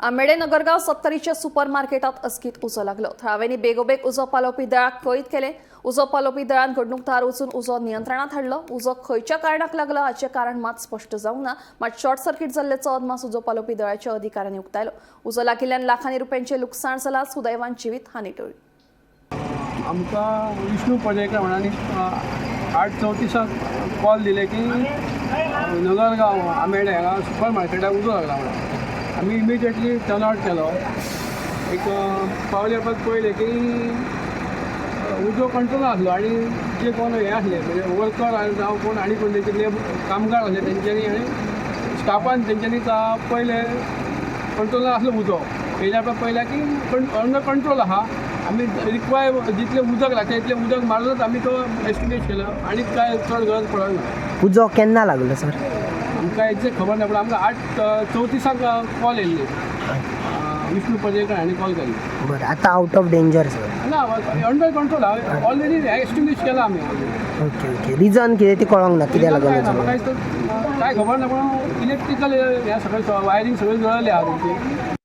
Ambede Nagargao सत्तरीच्या super मार्केटात अचकीत उजो लागलो. थळाव्यांनी बेगोबेग उजो पालोवपी दळाक कळीत केले. उजो पालोवपी दळान घडणूक थळार वचून उजो नियंत्रणात हाडलो. उजो खंयच्या कारणाक लागलो हाचें कारण मात स्पश्ट जावंक ना. मात शॉर्ट सर्किट जाल्ल्याचो अदमास उजो पालोवपी दळाच्या अधिकाऱ्यांनी उक्तायलो. उजो लागिल्ल्यान लाखांनी रुपयांचें लुकसाण जालां. सुदैवान जिवीत हानी टळ्ळी. आमकां विष्णू पर्येकर म्हणून 8:34 कॉल दिले की नगरगांव आंबेडे हांगा सुपर मार्केटाक उजो लागला म्हणून. आमी इमिजिएटली टर्न आवट केलो. एक पावले उपरांत पळयलें की उजो कंट्रोल आसलो आनी जे कोण हे आसले, म्हणजे वर्कर जावं कोण आनी कोण तेंचे कामगार आसले तेंच्यांनी आनी स्टाफान तेंच्यांनी पयलें कंट्रोलान आसलो उजो. येयल्या उपरांत पळयलें की अंडर कंट्रोल आहा. आमी रिक्वायर जितलें उदक लागता तितलें उदक मारूनच आमी तो एस्टिमेट केलो आनी काय चड गरज पडना. उजो केन्ना लागलो सर? आमकां एक्झॅक्ट खबर ना, पूण आमकां 8:34 कॉल येयल्ली. विष्णू पर्येकर हांणी कॉल केल्लो. बरं, आता आउट ऑफ डेंजर सर? ना, अंडर कंट्रोल आहा, ऑलरेडी एक्सटिंग्विश केला आमी. ओके ओके रिजन कितें ती कळोंक ना, कित्याक लागून काय उजो ना, लागलो? काय खबर ना, पूण इलेक्ट्रिकल हे सगळें वायरींग सगळें जळलें आहा तेंची.